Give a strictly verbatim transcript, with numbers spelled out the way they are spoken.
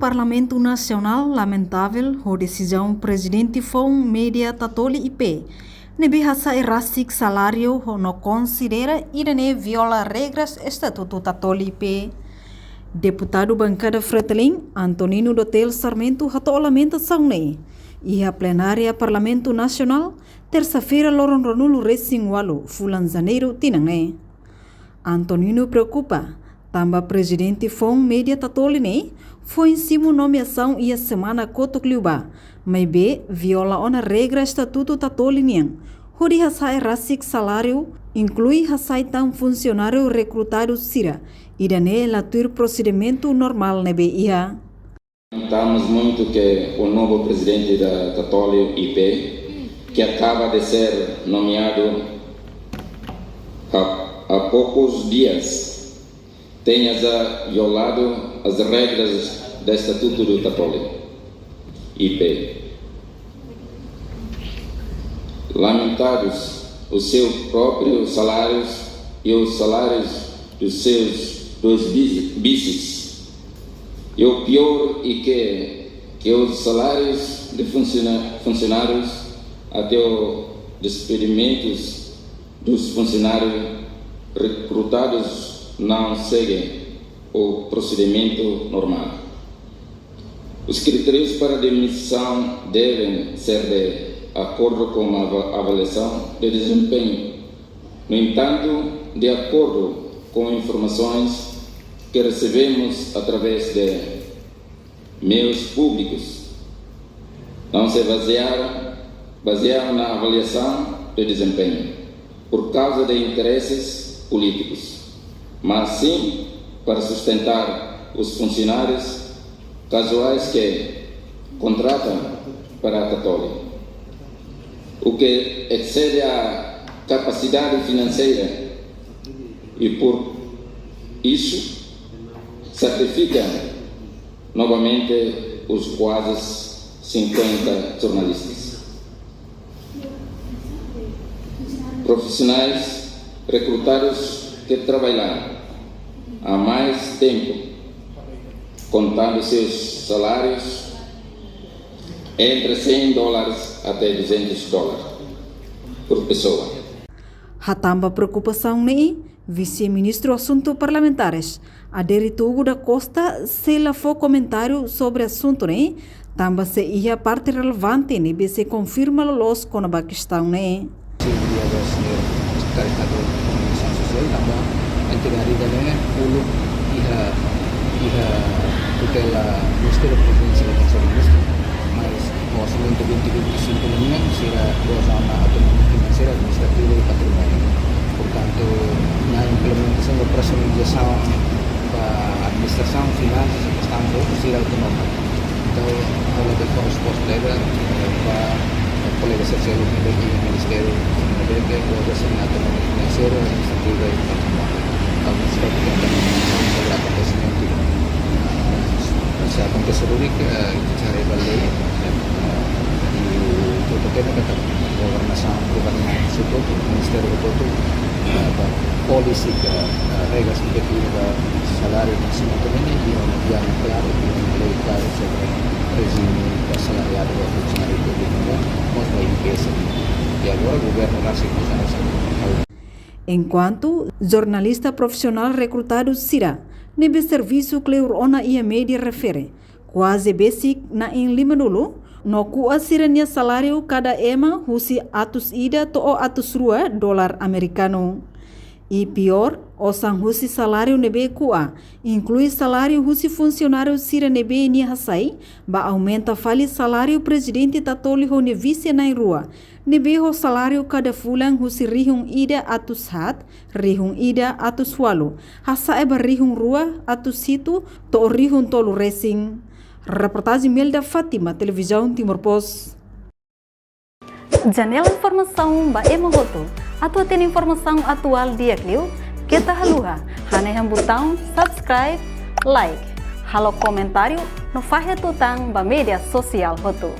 Parlamentu Nasionál lamentavel ho desizaun Prezidente Foun Média Tatoli I P ne'ebé hasa'e rasik saláriu ho no konsidera ida-ne'e viola regras Estatutu Tatoli I P. Deputadu Bankada Fretilin, Antonino Dotel Sarmento, hato'o lamentasaun ne'e iha plenária Parlamentu Nasionál, tersa-feira, loron ruanulu-resin-ualu fulan Janeiru tinan ne'e. Antonino preokupa tanba Prezidente Foun Média Tatoli ne'e foin simu nomeasaun iha semana kotuk liubá, maibé viola ona regra Estatutu Tatoli nian, hodi hasa'e rasik saláriu, inklui hasai tan funsionáriu rekrutadu sira, ida-ne'e la tuir prosedimentu normál ne'ebé iha. Lamentamos muito que o novo presidente da Tatoli I P, que acaba de ser nomeado há, há poucos dias, tenha já violado as regras do Estatuto do Tatoli I P. Lamentados os seus próprios salários e os salários dos seus dois vi-, vices. E o pior é que, que os salários de funciona-, funcionários, até os despedimentos dos funcionários recrutados não seguem o procedimento normal. Os critérios para demissão devem ser de acordo com a ava-, avaliação de desempenho. No entanto, de acordo com informações que recebemos através de meios públicos, não se basearam, basearam na avaliação de desempenho por causa de interesses políticos, mas sim para sustentar os funcionários casuais que contratam para a Tatoli, o que excede a capacidade financeira e, por isso, sacrifica novamente os quase cinquenta jornalistas profissionais recrutados que trabalharam há mais tempo, contando seus salários entre cem dólares até duzentos dólares por pessoa. Hatán ba preokupasaun ne'e, Vise-Ministru Asuntu Parlamentares, Adérito Hugo da Costa, sei la fó komentáriu sobre asuntu ne'e, tanba sei iha parte relevante ne'ebé sei konfirma loloos kona-ba kestaun ne'e. Sin, dia dos, eh, Sekretáriu Estadu Komunikasaun Sosiál, tanba entidade ida-ne'e uluk iha, iha tutela Ministériu Prezidénsia Konsellu Ministru, mas orçamentu vinte vinte e cinco nian, sira goza ona autonomia finanseira, administrativa e patrimóniu. Portantu, na implementasaun ba operasionalizasaun ba administrasaun, finansas, kestaun sira autonoma. Entaun, ha'u la bele fó resposta, eh, ba kolega sira seluk ne'ebé iha ministériu, ne'ebé goza sira-nia autonomia finanseira, administrativa e patrimóniu. Ha'u espera katak akontesimentu, ah, se akontese duni, eh, ita haree ba lei, eh, i ita hatene katak governasaun, governasaun hotu, ministériu hotu, eh, ba polisi ka, eh, regras ke define ba saláriu, vencimentu ne'e, iha, iha klaru, iha lei klaru sobre rejime ba asalariadu, ba funsionáriu públiku, no mós ba I P S. I agora governu rasik mós hanesan. Enkuantu jornalista profisionál rekrutadu sira ne'ebé servisu kleur ona iha média refere, kuaze besik na'in limanulu, no ko'a sira-nia saláriu kada ema husi atus ida to'o atus rua dolar amerikanu. I piór, osan husi saláriu ne'ebé ko'a, inklui saláriu husi funsionáriu sira ne'ebé nia hasai, ba aumenta fali saláriu Prezidente Tatoli ho nia vise na'in-rua, ne'ebé ho saláriu kada fulan husi rihun ida atus haat, rihun ida atus ualu, hasa'e ba rihun rua atus hitu to'o rihun tolu resin. Reportajen Melda Fátima, Televizaun Timor Post. Janela informasaun ba ema hotu. Atu hatene informasaun atuál di'ak liu, keta haluha hanehan butaun subscribe, like, halo komentáriu, no fahe tutan ba média sosiál hotu.